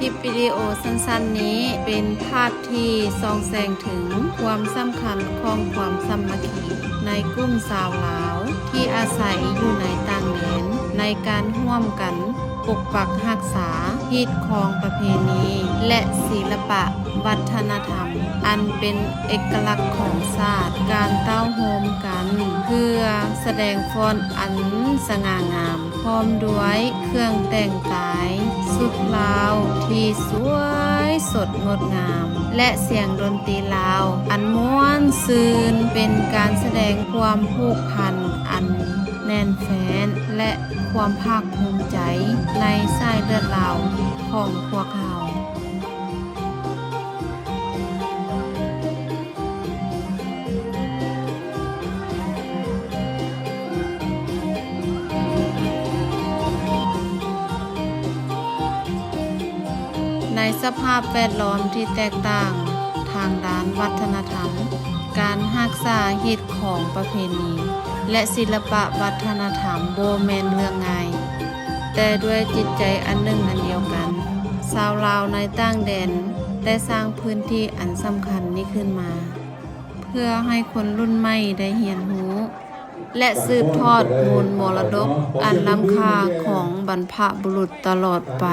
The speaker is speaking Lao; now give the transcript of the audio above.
ຄລິບວິດີໂອສັ້ນໆນີ້ເປັນພາບທີ່ສ່ອງແສງເຖິງຄວາມສຳຄັນຂອງຄວາມສາມັກຄີໃນກຸ່ມຊາວລາວທີ່ອາໄສຢູ່ໃນຕ່າງແດນ ໃນການຮ່ວມກັນປົກປັກຮັກສາຮີດຄອງປະເພນີ ແລະ ສິລະປະວັດທະນະທຳ ອັນເປັນເອກະລັກຂອງຊາດ, ການເຕົ້າໂຮມກັນເພື່ອສະແດງຟ້ອນອັນສະຫງ່າງາມ ພ້ອມດ້ວຍເຄື່ອງແຕ່ງກາຍຊຸດລາວທີ່ສວຍສົດງົດງາມ ແລະ ສຽງດົນຕີລາວອັນມ່ວນຊື່ນ ເປັນການສະແດງຄວາມຜູກພັນອັນແໜ້ນແຟ້ນ ແລະ ຄວາມພາກພູມໃຈໃນສາຍເລືອດລາວຂອງພວກເຮົາ. ໃນສະພາບແວດລ້ອມທີ່ແຕກຕ່າງທາງດ້ານວັດທະນະທຳ, ການຮັກສາຮີດຄອງປະເພນີ ແລະ ສິລະປະວັດທະນະທຳບໍ່ແມ່ນເລື່ອງງ່າຍ, ແຕ່ດ້ວຍຈິດໃຈອັນໜຶ່ງອັນດຽວກັນ, ຊາວລາວໃນຕ່າງແດນໄດ້ສ້າງພື້ນທີ່ອັນສຳຄັນນີ້ຂຶ້ນມາ ເພື່ອໃຫ້ຄົນລຸ້ນໃໝ່ໄດ້ຮຽນຮູ້ ແລະ ສືບທອດມູນມໍລະດົກອັນລ້ຳຄ່າຂອງບັນພະບຸລຸດຕະຫຼອດໄປ.